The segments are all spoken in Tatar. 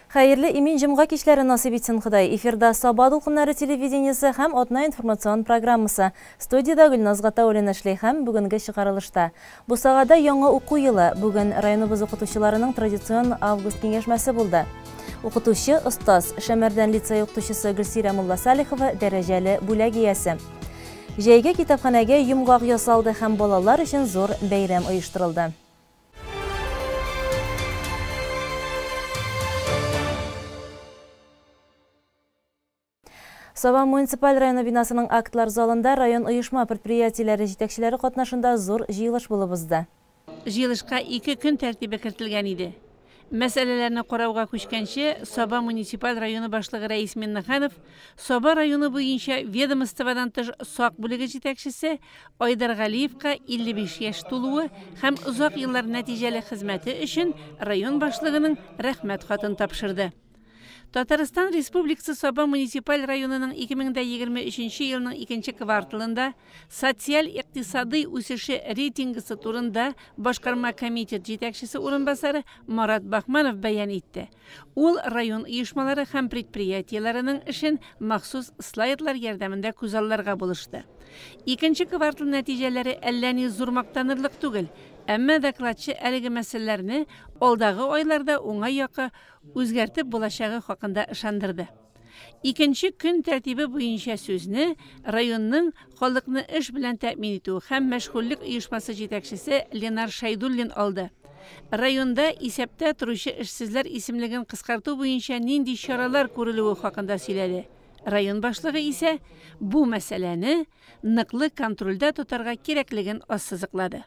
Хәерле имин җомга кичләре насыйп итсен Ходай. Эфирда Саба дулкыннары телевидениесе һәм атна информацион программасы. Студиядә Гөлназ Гатауллина эшли һәм бүгенге чыгарылышта. Бусагада яңа уку елы. Бүген районыбыз укытучыларының традицион август киңәшмәсе булды. Укытучы, остаз, Шәмәрдән лицей укытучысы Гөлсирә Мулласалихова дәрәҗәле бүләк иясе. Җәйге китапханәгә йомгак ясалды һәм балалар өчен зур бәйрәм оештырылды. Саба муниципаль районы бинасының актлар залында район оешма предприятиеләре җитәкчеләре катнашында зур җыелыш булып узды. Җыелышка ике көн тәртибе кертелгән иде. Мәсьәләләрне карауга күчкәнче, Саба муниципаль районы башлыгы Рәис Миннеханов Саба районы буенча ведомстводан тыш сак бүлеге җитәкчесе Айдар Галиевка 55 яшь тулуы һәм озак еллар нәтиҗәле хезмәте өчен район башлыгының Рәхмәт хатын тапшырды. Татарстан Республикасы Саба муниципаль районының 2023 елның икенче кварталында социаль-икътисадый үсеше рейтингысы турында башкарма комитет җитәкчесе урынбасары Марат Бахманов бәян итте. Ул район оешмалары һәм предприятиеләренең эшен махсус слайдлар ярдәмендә күзалларга булышты. Икенче квартал нәтиҗәләре әллә ни зур мактанырлык түгел, әмма докладчы әлеге мәсьәләләрне алдагы айларда уңай якка үзгәртеп булачагы хакында ышандырды. Икенче көн тәртибе буенча сүзне районның халыкны эш белән тәэмин итү һәм мәшгульлек оешмасы җитәкчесе Ленар Шәйдуллин алды. Районда исәптә торучы эшсезләр исемлеген кыскарту буенча нинди чаралар күрелүе хакында сөйләде. Район башлыгы исә бу мәсьәләне ныклы контрольдә тотарга кирәклеген ассызыклады.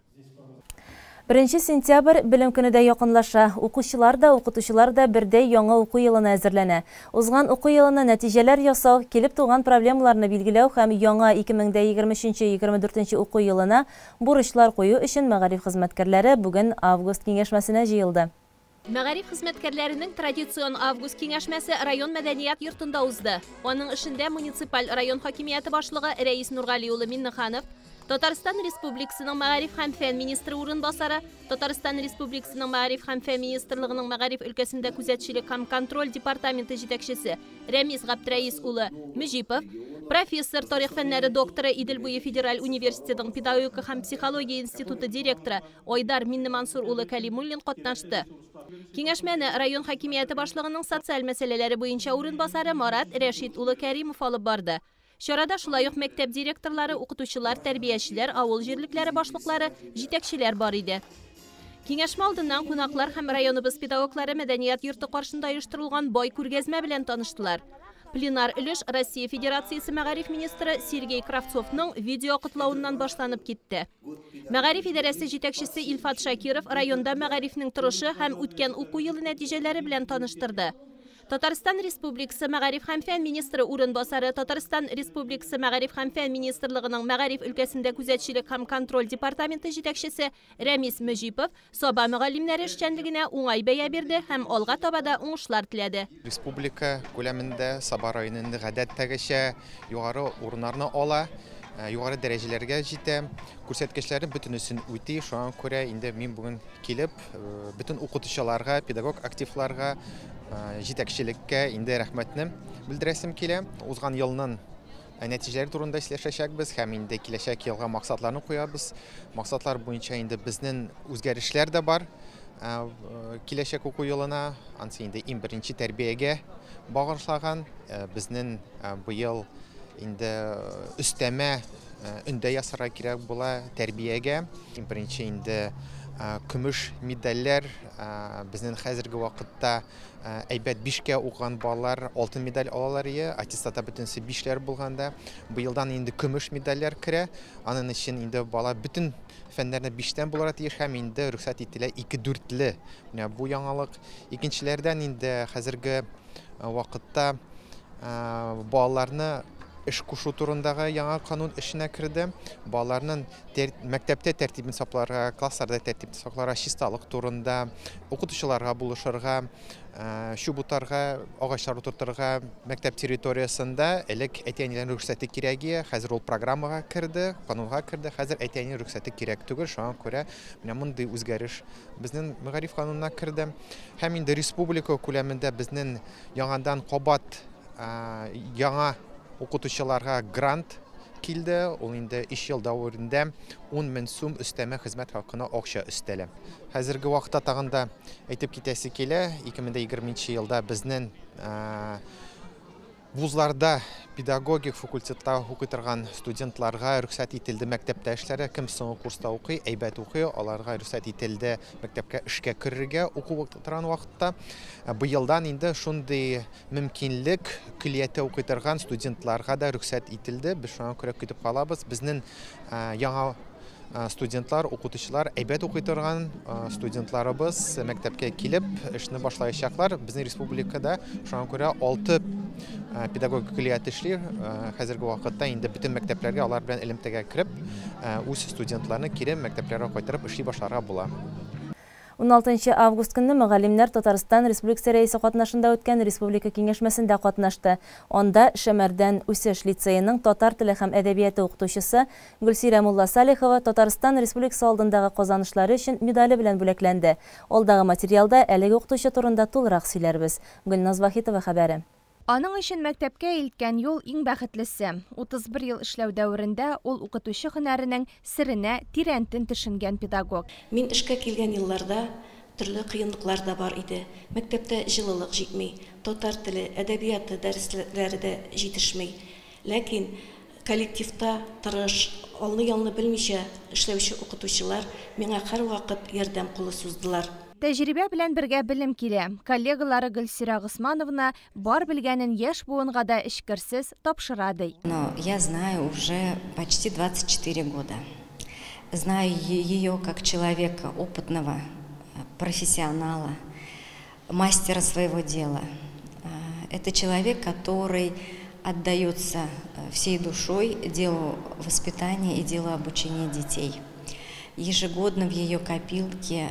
1 сентябрь белем көне дә якынлаша. Укучылар да, укытучылар да бердәй яңа уку елына әзерләнә. Узган уку елына нәтиҗәләр ясау, килеп туган проблемаларны билгеләү һәм яңа 2023-2024 уку елына бурычлар кую өчен мәгариф хезмәткәрләре бүген август киңәшмәсенә җыелды. Мәгариф хезмәткәрләренең традицион август киңәшмәсе район мәдәният йортында узды. Аның эшендә муниципаль район хакимияте башлыгы Рәис Нургали улы Миннеханов, Татарстан Республикасының мәгариф һәм фән министры урынбасары, Татарстан Республикасының мәгариф һәм фән министрлыгының мәгариф өлкәсендә күзәтчелек һәм контроль департаменты җитәкчесе Рәмис Габдрәис улы Мөҗипов, профессор, тарих фәннәре докторы, Идел буе федераль университетының педагогика һәм психология институты директоры Айдар Миннемансур улы Кәлимуллин катнашты. Киңәшмәне район хакимияте башлыгының социаль мәсьәләләре буенча урынбасары Марат Рәшит улы Кәримов алып барды. Чарада шулай ук мәктәп директорлары, укытучылар, тәрбиячеләр, авыл җирлекләре башлыклары, җитәкчеләр бар иде. Киңәшмә алдыннан кунаклар һәм районыбыз педагоглары мәдәният йорты каршында оештырылган бай күргәзмә белән таныштылар. Пленар өлеш Россия Федерациясе мәгариф министры Сергей Кравцовның видео котлавыннан башланып китте. Мәгариф идарәсе җитәкчесе Илфат Шакиров районда мәгарифнең торышы һәм үткән уку елы нәтиҗәләре белән таныштырды. Татарстан Республикасы мәгариф һәм фән министры урынбасары, Татарстан Республикасы мәгариф һәм фән министрлыгының мәгариф өлкәсендә күзәтчелек һәм контроль департаменты җитәкчесе Рәмис Мөҗипов Саба мөгаллимнәре эшчәнлегенә уңай бәя бирде һәм алга таба да уңышлар теләде. Республика күләмендә Саба районы инде гадәттәгечә югары урыннарны ала, югары дәрәҗәләргә җитә. Күрсәткечләрен бөтенесен үти. Шуңа күрә инде мин бүген килеп, бөтен укытучыларга, педагог активларга, җитәкчелеккә инде рәхмәтне белдерәсем килә. Узган елның нәтиҗәләре турында сөйләшәчәкбез һәм инде киләчәк елга максатларны куябыз. Максатлар буенча инде безнең үзгәрешләр дә бар. Киләчәк уку елына, ансы инде иң беренче тәрбиягә багышлаган. Безнең быел инде өстәмә өндә ясарга кирәк була тәрбиягә. Иң беренче инде көмеш медальләр, безнең хәзерге вакытта әйбәт 5-кә укыган балалар алтын медаль алалар ие, аттестатта бөтенесе 5-ләр булганда, быелдан инде көмеш медальләр керә. Аның өчен инде бала бөтен фәннәрне 5-тән булырга тиеш һәм инде рөхсәт ителә 2-4-ле. Менә бу яңалык. Икенчеләрдән инде хәзерге вакытта балаларны Эш кушу турындагы яңа канун эшенә керде. Балаларның мәктәптә тәртибен сакларга, классларда тәртипне сакларга, чисталык турында, укытучыларга булышырга, чүп утарга, агачлар утыртырга мәктәп территориясендә элек әти-әниләрнең рөхсәте кирәк иде. Хәзер ул программага керде, канунга керде. Хәзер әти-әнинең рөхсәте кирәк түгел. Шуңа күрә менә мондый үзгәреш безнең мәгариф канунына керде. Һәм инде республика күләмендә безнең яңадан кабат яңа укытучыларга грант килде. Ул инде 3 ел дәверендә 10 мең сум өстәмә хезмәт хакына акча өстәлә. Хәзерге вакытта тагын да әйтеп китәсе килә, 2020 елда безнең вузларда педагогик факультетта укый торган студентларга рөхсәт ителде мәктәптә эшләргә. Кем соңгы курста укый, әйбәт укый, аларга рөхсәт ителде мәктәпкә эшкә керергә уку торган вакытта. Быелдан инде шундый мөмкинлек көллияттә укый торган студентларга да рөхсәт ителде. Без шуңа күрә көтеп калабыз. Безнең яңа студентлар, укытучылар, әйбәт укый торган студентларыбыз мәктәпкә килеп эшне башлаячаклар. Безнең республикада шуңа күрә 6 педагогик көллият эшли. Хәзерге вакытта инде бөтен мәктәпләргә алар белән элемтәгә кереп, үз студентларны кире мәктәпләргә кайтарып эшли башларга була. 16 август көнне мөгаллимнәр Татарстан Республикасы Рәисе катнашында үткән республика киңәшмәсендә катнашты. Анда Шәмәрдән үсеш лицееның татар теле һәм әдәбияты укытучысы Гөлсирә Мулласалихова Татарстан Республикасы алдындагы казанышлары өчен медале белән бүләкләнде. Алдагы материалда әлеге укытучы турында тулырак сөйләрбез. Гөлназ Вахитова хәбәре. Аның өчен мәктәпкә илткән юл иң бәхетлесе. 31 ел эшләү дәверендә ул укытучы һөнәренең серенә тирәнтен төшенгән педагог. Мин эшкә килгән елларда төрле кыенлыклар да бар иде. Мәктәптә җылылык җитми, татар теле, әдәбияты дәресләре дә җитешми. Ләкин коллективта тырыш, алны-ялны белмичә эшләүче укытучылар миңа һәрвакыт ярдәм кулы суздылар. Тәҗрибә белән бергә белем килә. Коллегалары Гөлсирә Госмановна бар белгәнен яшь буынга да эчкерсез тапшыра ди. Но я знаю уже почти 24 года. Знаю ее как человека опытного, профессионала, мастера своего дела. Это человек, который отдается всей душой делу воспитания и делу обучения детей. Ежегодно в ее копилке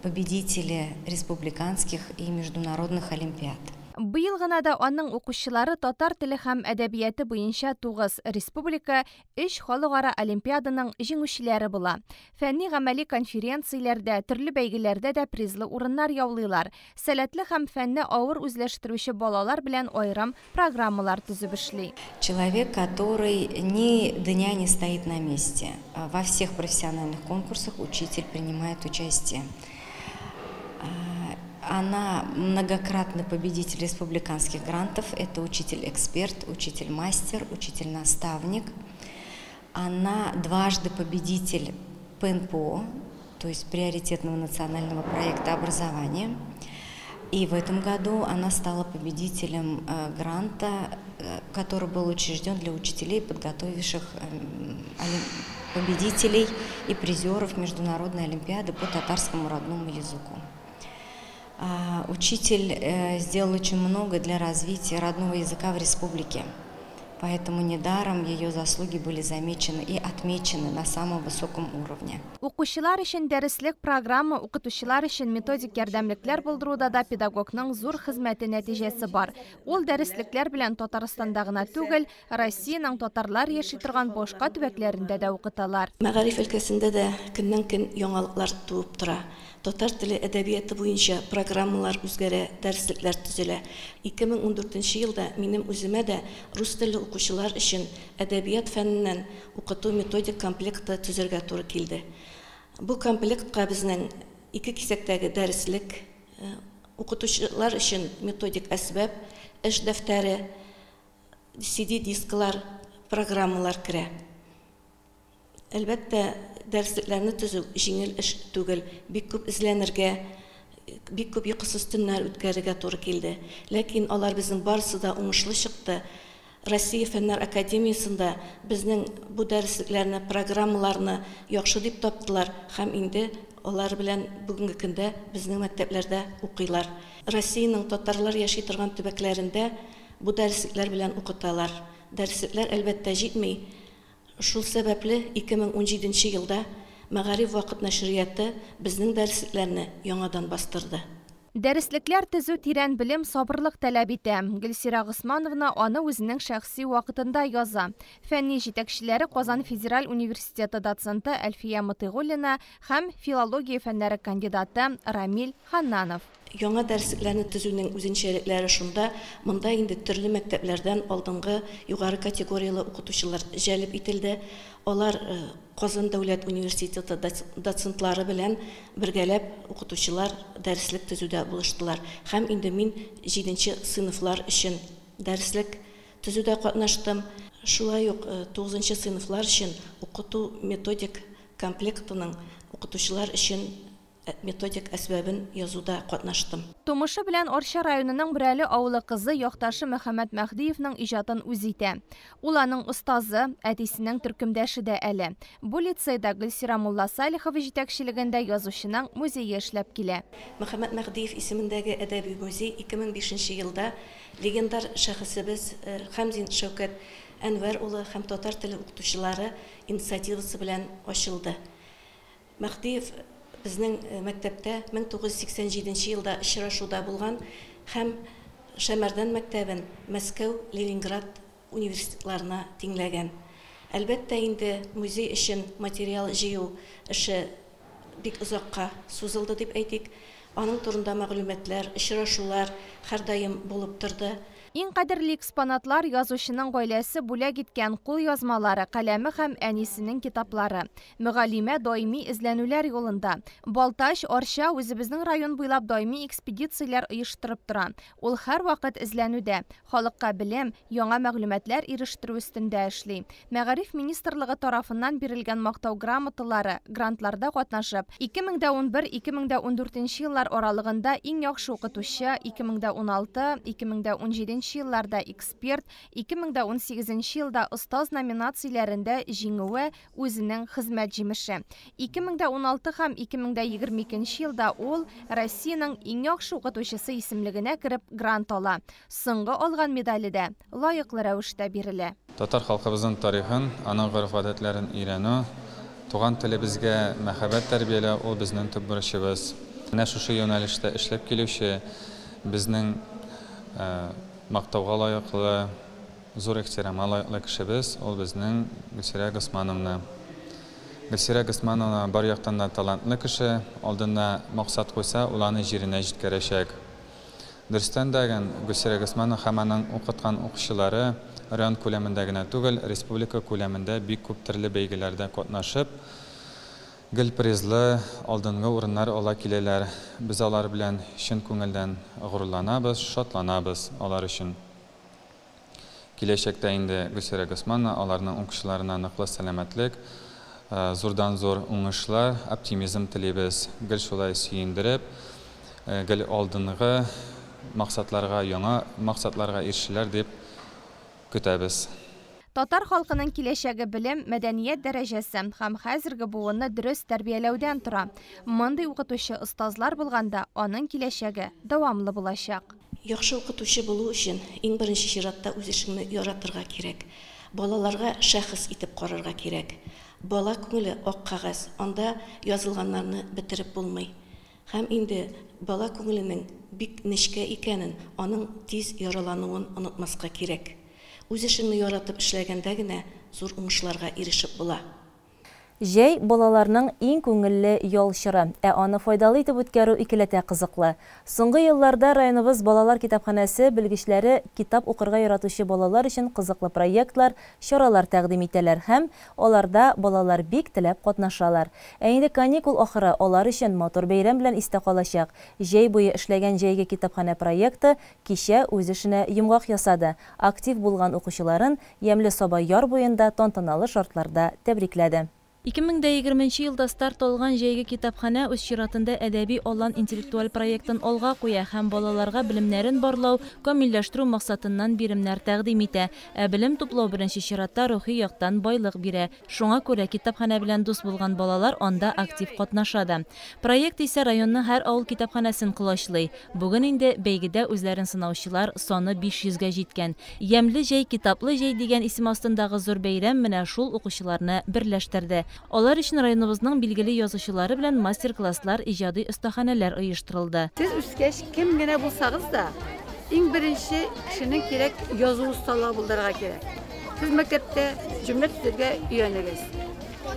победители республиканских и международных олимпиад. Быел гына да аның укучылары татар теле һәм әдәбияты буенча 9 республика, 3 халыкара олимпиаданың җиңүчеләре була. Фәнни гамәли конференцияләрдә, төрле бәйгеләрдә дә призлы урыннар яулыйлар. Сәләтле һәм фәнне авыр үзләштерүче балалар белән аерым программалар төзеп эшли. Человек, который ни дня не стоит на месте. Во всех профессиональных конкурсах учитель принимает участие. Она многократный победитель республиканских грантов. Это учитель-эксперт, учитель-мастер, учитель-наставник. Она дважды победитель ПНПО, то есть приоритетного национального проекта образования. И в этом году она стала победителем гранта, который был учрежден для учителей, подготовивших победителей и призеров Международной олимпиады по татарскому родному языку. Учитель сделал очень много для развития родного языка в республике, поэтому недаром ее заслуги были замечены и отмечены на самом высоком уровне. Укучылар өчен дәреслек программа, укытучылар өчен методик ярдәмлекләр булдыруда да педагогның зур хезмәте нәтиҗәсе бар. Ул дәреслекләр белән Татарстанда гына түгел, Россиянең татарлар яши торган башка төбәкләрендә дә укыталар. Мәгариф өлкәсендә дә көннән-көн яңалыклар туып тора. Татар теле әдәбияты буенча программалар үзгәрә, дәреслекләр төзелә. 2014 елда минем үземә дә рус телле укучылар өчен әдәбият фәненнән укыту методик комплекты төзергә туры килде. Бу комплектка безнең ике кисәктәге дәреслек, укытучылар өчен методик әсбап, эш дәфтәре, CD-дисклар, программалар керә. Әлбәттә, дәреслекләрне төзү җиңел эш түгел, бик күп эзләнергә, бик күп йокысыз төннәр үткәрергә туры килде. Ләкин алар безнең барысы да уңышлы чыкты. Россия Фәннәр Академиясендә безнең бу дәреслекләрне, программаларны яхшы дип таптылар һәм инде алар белән бүгенге көндә безнең мәктәпләрдә укыйлар. Россиянең татарлар яши торган төбәкләрендә бу дәреслекләр белән укыталар. Дәреслекләр, әлбәттә, җитми. Шул сәбәпле 2017 елда Мәгариф Вакыт нәшрияты безнең дәреслекләрне яңадан бастырды. Дәреслекләр төзү тирән белем, сабырлык таләп итә. Гөлсирә Госмановна аны үзенең шәхси вакытында яза. Фәнни җитәкчеләре Казан федераль университеты доценты Әлфия Мотыйгуллина һәм филология фәннәре кандидаты Рамил Ханнанов. Яңа дәреслекләрне төзүнең үзенчәлекләре шунда, монда инде төрле мәктәпләрдән алдынгы югары категорияле укытучылар җәлеп ителде. Алар Казан дәүләт университеты доцентлары белән бергәләп укытучылар дәреслек төзүдә булыштылар. Һәм инде мин 7 сыйныфлар өчен дәреслек төзүдә катнаштым. Шулай ук 9 сыйныфлар өчен укыту методик комплектының укытучылар өчен методик әсбабын язуда катнаштым. Тумышы белән Арча районының Брәле авылы кызы якташы Мөхәммәт Мәһдиевның иҗатын үз итә. Ул аның остазы, әтисенең төркемдәше дә әле. Бу лицейда Гөлсирә Мулла Салихова җитәкчелегендә язучының музее эшләп килә. Мөхәммәт Мәһдиев исемендәге әдәби музей 2005 елда легендар шәхесебез Хәмзин Шәүкәт Әнвәр улы һәм татар теле укытучылары инициативасы белән ачылды. Мәһдиев безнең мәктәптә 1987 елда очрашуда булган һәм Шәмәрдән мәктәбен Мәскәү, Ленинград университетларына тиңләгән. Әлбәттә инде музей өчен материал җыю эше бик озакка сузылды дип әйтик. Аның турында мәгълүматлар, очрашулар һәрдаим булып торды. Иң кадерле экспонатлар язучының гаиләсе бүләк иткән кул язмалары, каләме һәм әнисенең китаплары. Мөгаллимә даими эзләнүләр юлында. Балтач, Арча үзебезнең район буйлап даими экспедицияләр оештырып тора. Ул һәрвакыт эзләнүдә, халыкка белем, яңа мәгълүматлар ирештерү өстендә эшли. Мәгариф министрлыгы тарафыннан бирелгән мактау грамоталары, грантларда катнашып, 2011-2014 еллар аралыгында иң яхшы укытучы, 2016-2017 елларда эксперт, 2018 елда остаз номинацияләрендә җиңүе үзенең хезмәт җимеше. 2016 һәм 2022 елда ул Россиянең иң яхшы укытучысы исемлегенә кереп грант ала. Соңгы алган медале дә лаеклы рәвештә бирелә. Татар халкыбызның тарихын, аның гореф-гадәтләрен өйрәнү, туган телебезгә мәхәббәт тәрбияләү ул безнең төп бурычыбыз. Менә шушы юнәлештә эшләп килүче безнең мактауга лаеклы, зур ихтирамга лаеклы кешебез, ул безнең Гөлсирә Госмановна. Гөлсирә Госмановна бар яктан да талантлы кеше, алдына максат куйса, ул аны җиренә җиткерәчәк. Дөрестән дә, Гөлсирә Госмановна һәм аның укыткан укучылары район күләмендә генә түгел, республика күләмендә бик күп төрле бәйгеләрдә катнашып, гел призлы алдынгы урыннар ала киләләр. Без алар белән чын күңелдән горурланабыз, шатланабыз алар өчен. Киләчәктә инде Гөлсирә Госмановна аларның укучыларына ныклы сәламәтлек, зурдан зур уңышлар, оптимизм телибез. Гел шулай сөендереп, гел алдынгы максатларга, яңа максатларга ирешәләр дип көтәбез. Татар халкының киләчәге белем, мәдәният дәрәҗәсе һәм хәзерге буынны дөрес тәрбияләүдән тора. Мондый укытучы остазлар булганда аның киләчәге дәвамлы булачак. Яхшы укытучы булу өчен иң беренче чиратта үз эшеңне яратырга кирәк. Балаларга шәхес итеп карарга кирәк. Бала күңеле ак кәгазь, анда язылганнарны бетереп булмый. Һәм инде бала күңеленең бик нечкә икәнен, аның тиз яралануын онытмаска кирәк. Үз эшеңне яратып эшләгәндә генә зур уңышларга ирешеп була. Җәй балаларның иң күңелле ял чоры, ә аны файдалы итеп үткәрү икеләтә кызыклы. Соңгы елларда районыбыз балалар китапханәсе белгечләре китап укырга яратучы балалар өчен кызыклы проектлар, чаралар тәкъдим итәләр һәм аларда балалар бик теләп катнашалар. Ә инде каникул ахыры алар өчен матур бәйрәм белән истә калачак. Җәй буе эшләгән җәйге китапханә проекты кичә үз эшенә йомгак ясады. Актив булган укучыларын Ямьле Саба яр буенда тантаналы шартларда тәбрикләде. 2020 елда старт алган җәйге китапханә үз чиратында әдәби алан интеллектуаль проектын алга куя һәм балаларга белемнәрен барлау, камилләштерү максатыннан биремнәр тәкъдим итә. Ә белем туплау беренче чиратта рухи яктан байлык бирә. Шуңа күрә китапханә белән дус булган балалар анда актив катнаша да. Проект исә районның һәр авыл китапханәсен колачлый. Бүген инде бәйгедә үзләрен сынаучылар саны 500гә җиткән. Ямьле җәй, китаплы җәй дигән исем астындагы зур бәйрәм менә шул укучыларны берләштерде. Алар өчен районыбызның билгеле язучылары белән мастер-класслар, иҗади остаханәләр оештырылды. Сез үскәч кем генә булсагыз да, иң беренче кешенең кирәк язу осталыгы булдырырга кирәк. Сез мәктәптә җөмлә төзергә өйрәнегез.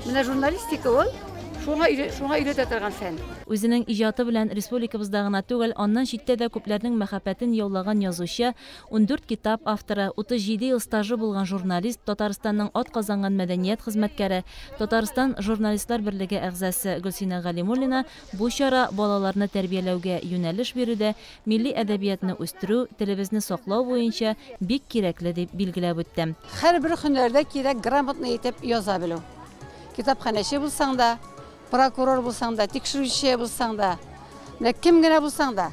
Менә журналистика ул шуңа өйрәтә торган фән. Үзенең иҗаты белән республикабызда гына түгел, аннан читтә дә күпләрнең мәхәббәтен яулаган язучы, 14 китап авторы, 37 ел стажы булган журналист, Татарстанның атказанган мәдәният хезмәткәре, Татарстан журналистлар берлеге әгъзасы Гөлсинә Галимуллина бу чара балаларны тәрбияләүгә юнәлеш бирүдә, милли әдәбиятны үстерү, телебезне саклау буенча бик кирәкле дип билгеләп үтте. Һәрбер һөнәрдә кирәк грамотно итеп яза белү. Китапханәче булсаң да, прокурор булсаң да, тикшерүче булсаң да, менә кем генә булсаң да.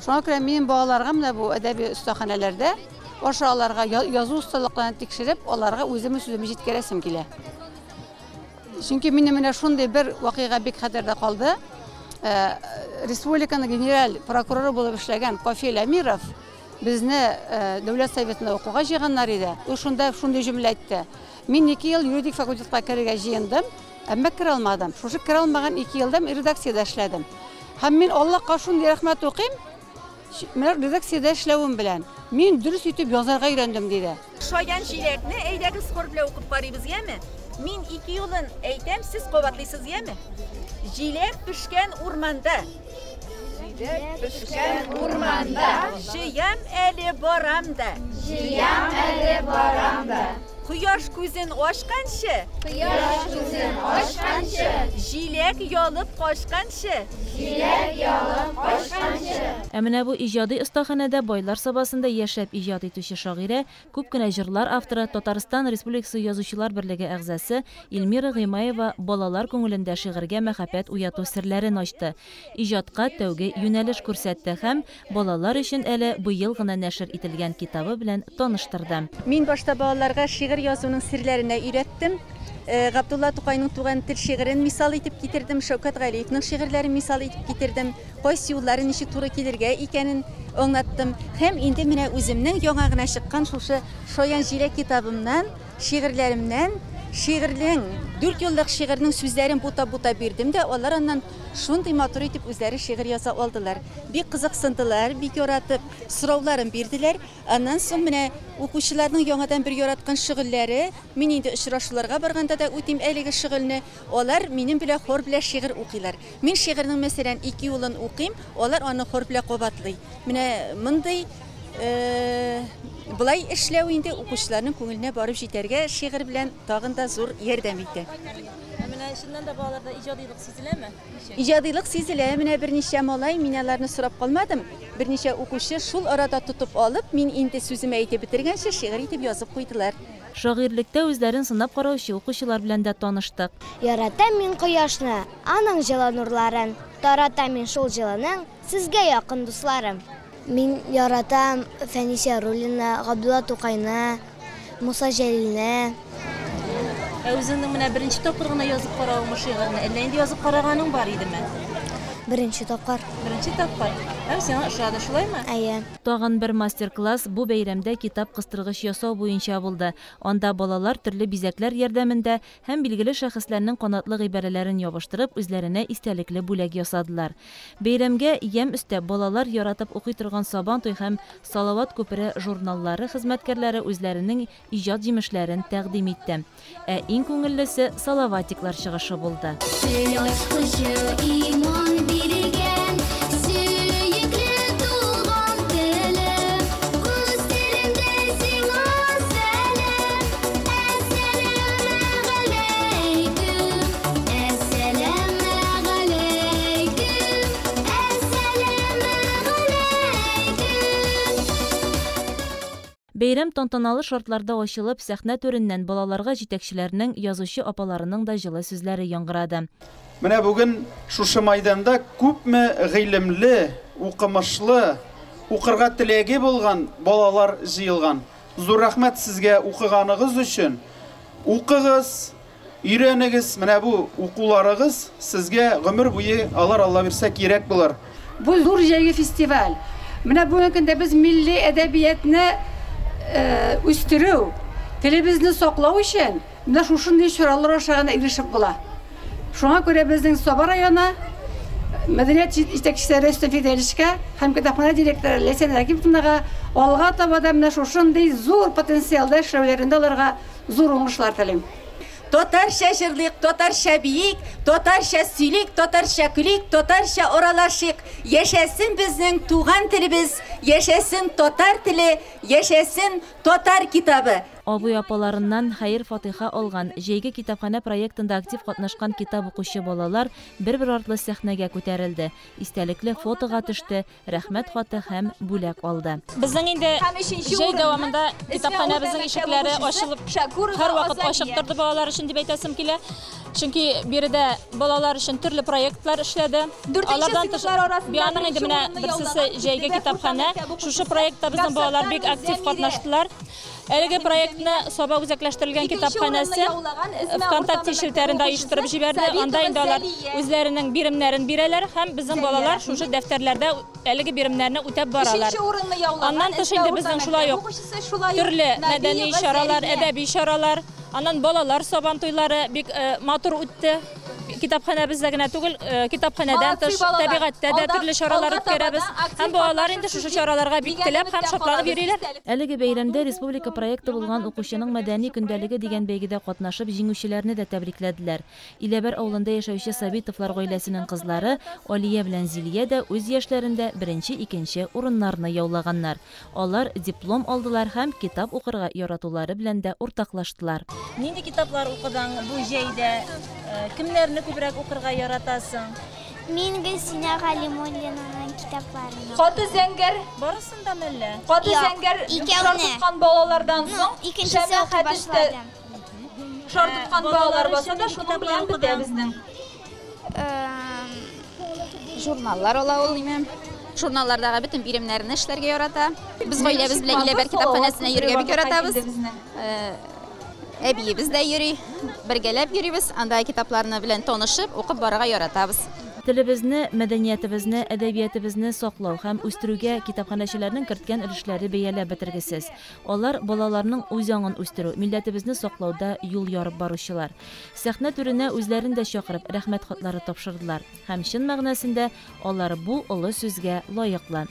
Шуңа күрә минем балаларга менә бу әдәби остаханәләрдә аша аларга язу осталыкларын тикшереп, аларга үземнең сүземне җиткерәсем килә. Чөнки минем менә шундый бер вакыйга бик хәтердә калды. Республиканың генераль прокуроры булып эшләгән Кафил Әмиров безне Дәүләт Советына укуга җыйганнар иде. Ул шунда шундый җөмлә әйтте. Мин 2 ел юридик факультетка керергә җыендым, әмма керә алмадым. Шушы керә алмаган 2 елда мин редакциядә эшләдем. Һәм мин Аллаһка шундый рәхмәт укыйм, менә редакциядә эшләвем белән мин дөрес итеп язарга өйрәндем, диде. Шаян җиләкне әйдәгез хор белән укып карыйбыз, яме? Мин 2 юлын әйтәм, сез кабатлыйсыз, яме? Җиләк пешкән урманда. Җиләк пешкән урманда. Җыям әле барам да. Җыям әле барам да. Кояш күзен ачканчы. Кояш күзен ачканчы. Җиләк ялып качканчы. Җиләк ялып качканчы. Ә менә бу иҗади остаханәдә Байлар Сабасында яшәп иҗат итүче шагыйрә, күп кенә җырлар авторы, Татарстан Республикасы Язучылар берлеге әгъзасы Эльмира Гыймаева балалар күңелендә шигырьгә мәхәббәт уяту серләрен ачты. Иҗатка тәүге юнәлеш күрсәтте һәм балалар өчен әле быел гына нәшер ителгән китабы белән таныштырды. Мин башта балаларга шигырь язуның серләренә өйрәттем. Габдулла Тукайның туган тел шигырен мисал итеп китердем, Шәүкәт Галиевның шигырьләрен мисал итеп китердем, кайсы юллары ничек туры килергә икәнен аңлаттым. Һәм инде менә үземнең яңа гына чыккан шушы Шаян җиләк китабымнан, шигырьләремнән, шигырьнең 4 еллык шигырьнең сүзләрен бутап-бутап бирдем дә, алар аннан шундый матур итеп үзләре шигырь яза алдылар. Бик кызыксындылар, бик яратып сорауларын бирделәр. Аннан соң менә укучыларның яңадан бер яраткан шөгыльләре, мин инде очрашуларга барганда да үтим әлеге шөгыльне, алар минем белән хор белән шигырь укыйлар. Мин шигырьнең мәсәлән 2 юлын укыйм, алар аны хор белән кабатлый. Менә мондый былай эшләү инде укучыларның күңеленә барып җитәргә шигырь белән тагын да зур ярдәм итә. Ә менә чыннан да балаларда иҗадилык сизеләме? Иҗадилык сизелә. Менә берничә малай, мин аларны сорап калмадым. Берничә укучы шул арада тотып алып, мин инде сүземә әйтеп бетергәнче шигырь итеп язып куйдылар. Шагыйрьлектә үзләрен сынап караучы укучылар белән дә таныштык. Яратам мин кояшны, аның җылы нурларын, таратам мин шул җылының сезгә якын дусларым. Мин яратам Фәнис Яруллина, Габдулла Тукайны, Муса Җәлилне. Ә үзеңнең менә беренче тапкыр гына язып каравыңмы шигырьне, әллә инде язып караганың бар идеме? Беренче тапкыр. Беренче тапкыр. Һәм сиңа ошады, шулаймы? Әйе. Тагын бер мастер-класс бу бәйрәмдә китап кыстыргыч ясау буенча булды. Анда балалар төрле бизәкләр ярдәмендә һәм билгеле шәхесләрнең канатлы гыйбарәләрен ябыштырып, үзләренә истәлекле бүләк ясадылар. Бәйрәмгә ямь өстәп балалар яратып укый торган Сабантуй һәм Салават күпере журналлары хезмәткәрләре үзләренең иҗат җимешләрен тәкъдим итте. Ә иң күңеллесе салаватиклар чыгышы булды. Бәйрәм тантаналы шартларда ачылып, сәхнә түреннән балаларга җитәкчеләрнең, язучы апаларының да җылы сүзләре яңгырады. Менә бүген шушы майданда күпме гыйлемле, укымышлы, укырга теләге булган балалар җыелган. Зур рәхмәт сезгә укыганыгыз өчен. Укыгыз, өйрәнегез, менә бу укуларыгыз сезгә гомер буе алар Алла бирсә кирәк булыр. Бу зур җәйге фестиваль. Менә бүгенге көндә без милли әдәбиятны үстерү, телебезне саклау өчен менә шушындый чаралар аша гына ирешеп була. Шуңа күрә безнең Саба районы мәдәният җитәкчесе Рөстәм Фидәлишкә һәм китапханә директоры Ләйсән Рәкиповнага алга таба да менә шушындый зур потенциалда эшләүләрендә аларга зур уңышлар телим. Татарча җырлыйк, татарча биик, татарча сөйлик, татарча көлик, татарча аралашыйк. Яшәсен безнең туган телебез, яшәсен татар теле, яшәсен татар китабы. Абый апаларыннан хәер-фатыйха алган, Җәйге китапханә проектында актив катнашкан китап укучы балалар бер-бер артлы сәхнәгә күтәрелде, истәлекле фотога төште, рәхмәт хаты һәм бүләк алды. Безнең инде җәй дәвамында китапханәбезнең ишекләре ачылып, һәрвакыт ачык торды балалар өчен дип әйтәсем килә. Чөнки биредә балалар өчен төрле проектлар эшләде. Алардан тыш, аның инде менә берсесе Җәйге китапханә. Шушы проектта безнең балалар бик актив катнаштылар. Әлеге проектны Саба үзәкләштерелгән китапханәсе ВКонтакте челтәрендә оештырып җибәрде. Анда инде алар үзләренең биремнәрен бирәләр һәм безнең балалар шушы дәфтәрләрдә әлеге биремнәрне үтәп баралар. Аннан тыш инде безнең шулай ук төрле мәдәни чаралар, әдәби чаралар, аннан балалар сабан туйлары бик матур үтте. Китапханәбездә генә түгел, китапханәдән тыш табигатьтә дә төрле чаралар үткәрәбез. Һәм балалар инде шушы чараларга бик теләп һәм шатланып йөриләр. Әлеге бәйрәмдә республика проекты булган Укучының мәдәни көндәлеге дигән бәйгедә катнашып җиңүчеләрне дә тәбрикләделәр. Иләбәр авылында яшәүче Сабитовлар гаиләсенең кызлары Алия белән Зилия дә үз яшьләрендә беренче, икенче урыннарны яулаганнар. Алар диплом алдылар һәм китап укырга яратулары белән дә уртаклаштылар. Нинди китаплар укыдың бу җәйдә? Кемнәрне күбрәк укырга яратасың? Мин Гөлсинә Галимуллинаның китапларын. Каты зәңгәр. Барысын да мәллә? Каты зәңгәр шар тоткан балалардан соң икенчесе башладым. Шар тоткан балалар баса да шуның белән бетә безнең. Журналлар ала ул имем. Журналлардагы бөтен биремнәрне эшләргә ярата. Без гаиләбез белән Иләбәр китапханәсенә йөрергә бик яратабыз. Әбиебез дә йөри, бергәләп йөрибез, анда китапларны белән танышып, укып барырга яратабыз. Телебезне, мәдәниятебезне, әдәбиятебезне саклау һәм үстерүгә китапханәчеләрнең керткән өлешләре бәяләп бетергесез. Алар балаларның үз аңын үстерү, милләтебезне саклауда юл ярып баручылар. Сәхнә түренә үзләрен дә чакырып, рәхмәт хатлары тапшырдылар. Һәм чын мәгънәсендә алар бу олы сүзгә лаеклы.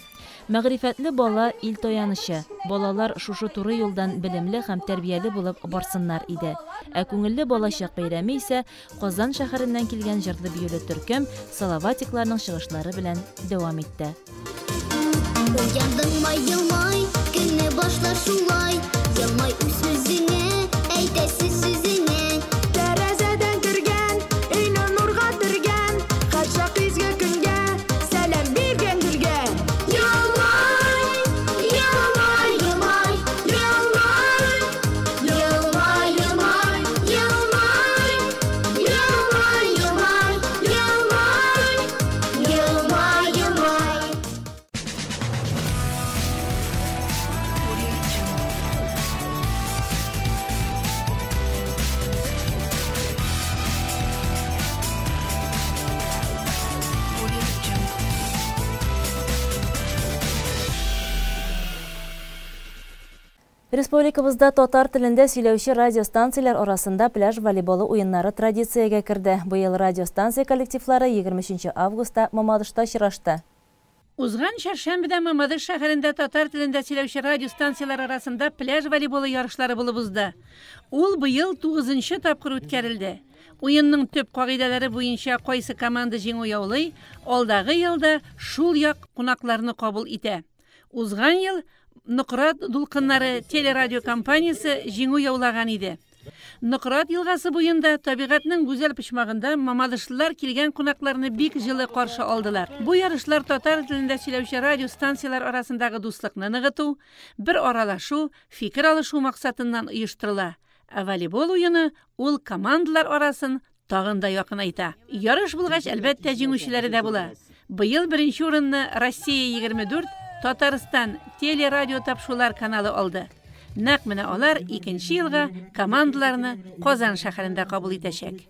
Мәгърифәтле бала ил таянычы. Балалар шушы туры юлдан белемле һәм тәрбияле булып барсыннар иде. Ә күңелле балачак бәйрәме исә Казан шәһәреннән килгән җырлы биюле төркем Салаватикларның чыгышлары белән дәвам итте. Уяндыңмы, елмай, көнне башла шулай, елмай үз үзеңә, әйтәсе сүзеңә. Тәрәзәдән кергән, өйне нурга төргән, һәрчак изге көнгә сәлам биргән гөлгә. Елмай, елмай, елмай, елмай, елмай, елмай, елмай, елмай, елмай, елмай, елмай, елмай. Республикабызда татар телендә сөйләүче радиостанцияләр арасында пляж волейболы уеннары традициягә керде. Быел радиостанция коллективлары 23 августта Мамадышта очрашты. Узган чәршәмбедә Мамадыш шәһәрендә татар телендә сөйләүче радиостанцияләр арасында пляж волейболы ярышлары булып узды. Ул быел 9нчы тапкыр үткәрелде. Уенның төп кагыйдәләре буенча кайсы команда җиңү яулый, алдагы елда шул як кунакларны кабул итә. Узган ел Нократ дулкыннары телерадиокомпаниясе җиңү яулаган иде. Нократ елгасы буенда, табигатьнең гүзәл почмагында мамадышлылар килгән кунакларны бик җылы каршы алдылар. Бу ярышлар татар телендә сөйләүче радиостанцияләр арасындагы дуслыкны ныгыту, бер аралашу, фикер алышу максатыннан оештырыла. Ә волейбол уены ул командалар арасын тагын да якынайта. Ярыш булгач, әлбәттә, җиңүчеләре дә була. Быел беренче урынны Россия 24 Татарстан телерадиотапшырулар каналы алды. Нәкъ менә алар икенче елга командаларны Казан шәһәрендә кабул итәчәк.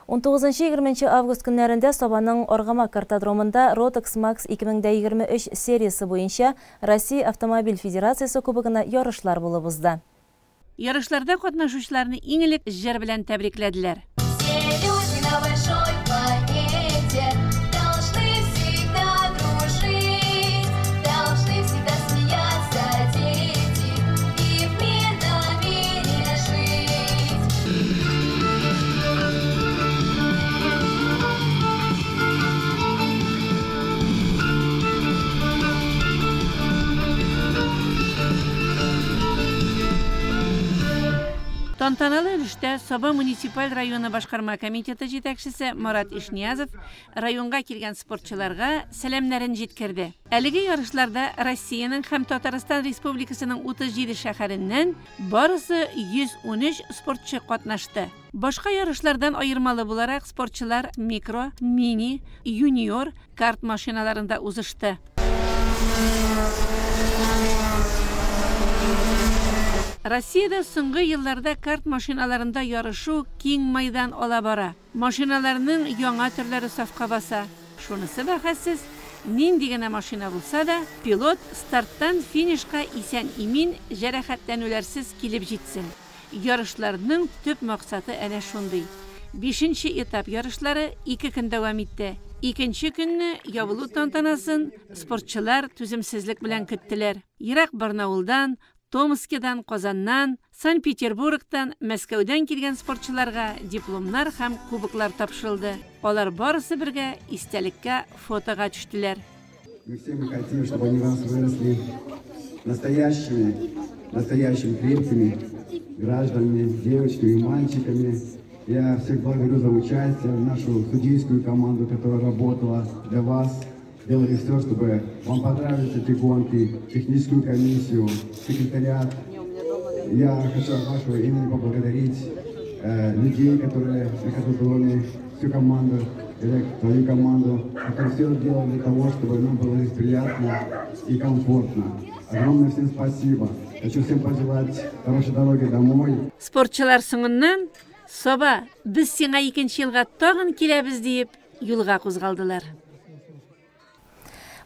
19-20 август көннәрендә Сабаның Аргамак картодромында Rotax Max 2023 сериясе буенча Россия Автомобиль Федерациясе кубогына ярышлар булып узды. Ярышларда катнашучыларны иң элек җыр белән тәбрикләделәр. Все люди на большой планете должны всегда дружить, должны всегда смеяться дети и в мирном мире жить. Тантаналы өлештә Саба муниципаль районы башкарма комитеты җитәкчесе Марат Ишниязов районга килгән спортчыларга сәламнәрен җиткерде. Әлеге ярышларда Россиянең һәм Татарстан Республикасының 37 шәһәреннән барысы 113 спортчы катнашты. Башка ярышлардан аермалы буларак, спортчылар микро, мини, юниор карт машиналарында узышты. Россиядә соңгы елларда карт машиналарында ярышу киң майдан ала бара. Машиналарның яңа төрләре сафка баса. Шунысы бәхәссез, нинди генә машина булса да, пилот старттан финишка исән-имин, җәрәхәтләнүләрсез килеп җитсен. Ярышларның төп максаты әнә шундый. Бишенче этап ярышлары ике көн дәвам итте. Икенче көнне ябылу тантанасын спортчылар түземсезлек белән көттеләр. Ерак Барнаулдан, Томскидан, Казаннан, Санкт-Петербургтан, Мәскәүдән килгән спортчыларга дипломнар һәм кубоклар тапшырылды. Алар барысы бергә истәлеккә фотога төштеләр. Мы все мы хотим, чтобы они у нас выросли настоящими, настоящими крепкими гражданами, девочками и мальчиками. Я всех благодарю за участие в нашу судейскую команду, которая работала для вас. Делали все, чтобы вам понравились эти гонки, техническую комиссию, секретариат. Я хочу от вашего имени поблагодарить людей, которые на картодроме, всю команду, Олег, твою команду, которые все делали для того, чтобы нам было здесь приятно и комфортно. Огромное всем спасибо. Хочу всем пожелать хорошей дороги домой. Спортчылар соңыннан Саба, без сиңа икенче елга тагын киләбез диеп, юлга кузгалдылар.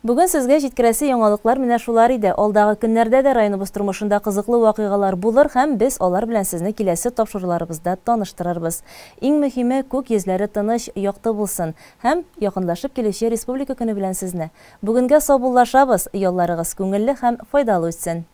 Бүген сезгә җиткерәсе яңалыклар менә шулар иде. Алдагы көннәрдә дә районыбыз тормышында кызыклы вакыйгалар булыр һәм без алар белән сезне киләсе тапшыруларыбызда таныштырырбыз. Иң мөһиме, күк йөзләре тыныч, якты булсын һәм якынлашып килүче Республика көне белән сезне. Бүгенгә саубуллашабыз, ялларыгыз күңелле һәм файдалы үтсен.